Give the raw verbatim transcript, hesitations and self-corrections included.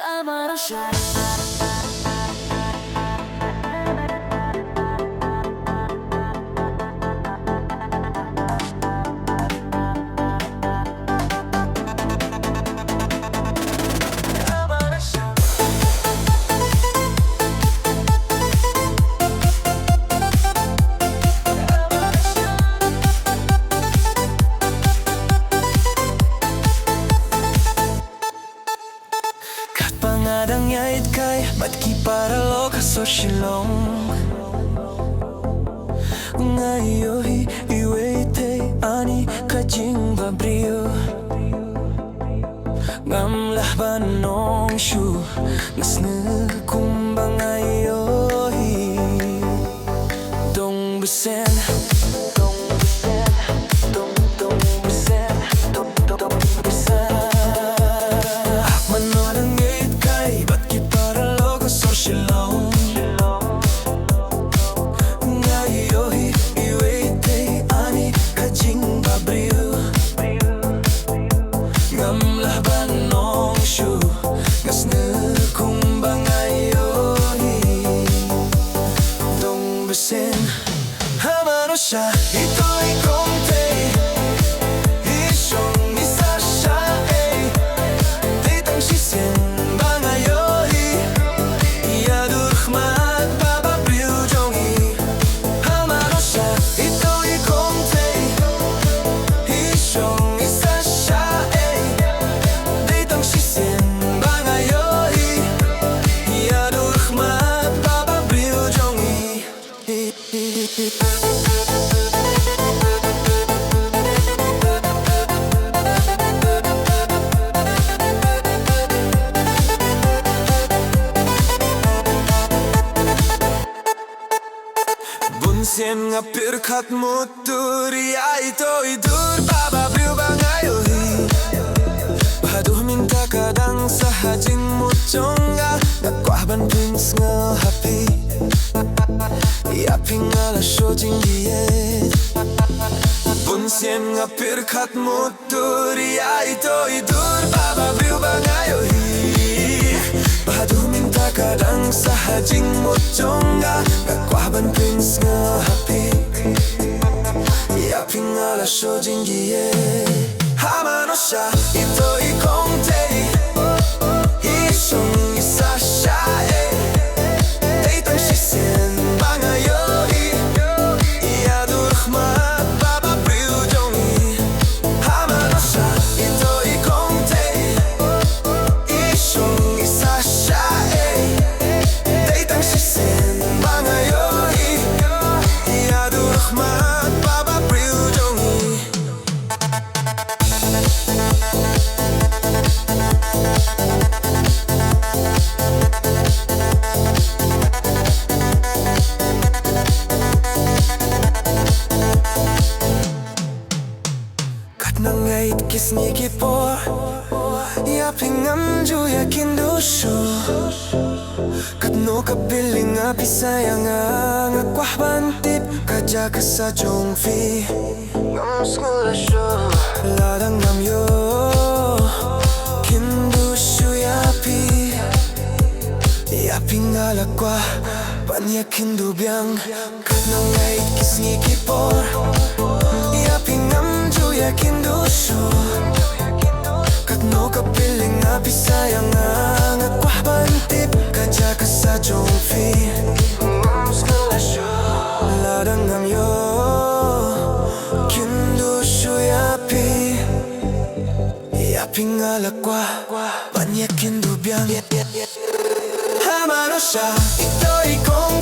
Amarasha. Katba nga dang ïaid kai bad ki paralok ha Sohra Shillong, nga ïohi iwei te ani ka jingbabriew. Ngam lah ban ong shuh, nga sngew kumba nga ïohi. Dong besen, dong besen, dong, dong besen, dong, dong, dong besen. Hap mano dang ïaid kai bad ki paralok ha Sohra Shillong, nga ïohi iwei te ani ka jingbabriew. Ngam lah ban ong shuh, nga sngew kumba nga ïohi. Dong besen. Ha mano sha ito i kong te, i shong i sa sha ei. Dei tang shisien ba nga ïohi ïa dur khmat ba babriew jong i. Ha mano sha ito i kong te, i shong i sa sha ei. Dei tang shisien ba nga ïohi ïa dur khmat ba babriew jong i. Bun sien nga pyrkhat mut dur ïa ito i dur ba babriew ba nga ïohi. Bad haduh mynta ka dang sah ha jingmut jong nga, nga kwah ban pynsngew ha phi ïa phi nga la shu jingïeit. Bun sien nga pyrkhat mut dur ïa ito i dur ba babriew ba nga ïohi. Bad haduh mynta ka dang sah ha jingmut jong nga, nga kwah ban pynsngew ha phi ïa phi nga la shu jingïeit. Ha mano sha ito i kong te, i shong i sa sha ei. Dei tang shisien ba nga ïohi ïa dur khmat ba babriew jong i. Ha mano sha ito i kong te, i shong i sa sha ei. Dei tang shisien ba nga ïohi ïa dur khmat ba babriew jong i. Katno nga ïeit ki sngi ki por, ïa phi ngam ju ïakynduh shuh. Katno ka feeling nga phi sa ïa nga, nga kwah ban tip ka jaka sa jong phi. Ngam sngew la shuh, lada ngam ïoh kynduh shuh ïa phi. Ïa phi nga la kwah ban ïakynduh biang. Katno nga ïeit ki sngi ki por, ïa phi ngam ju ïakynduh shuh. Katno ka feeling nga phi sa ïa nga, nga kwah ban tip ka jaka sa jong phi. Ngam sngew la shuh, lada ngam ïoh kynduh shuh ïa phi. Ïa phi nga la kwah ban ïakynduh biang. Ha mano sha ito i kong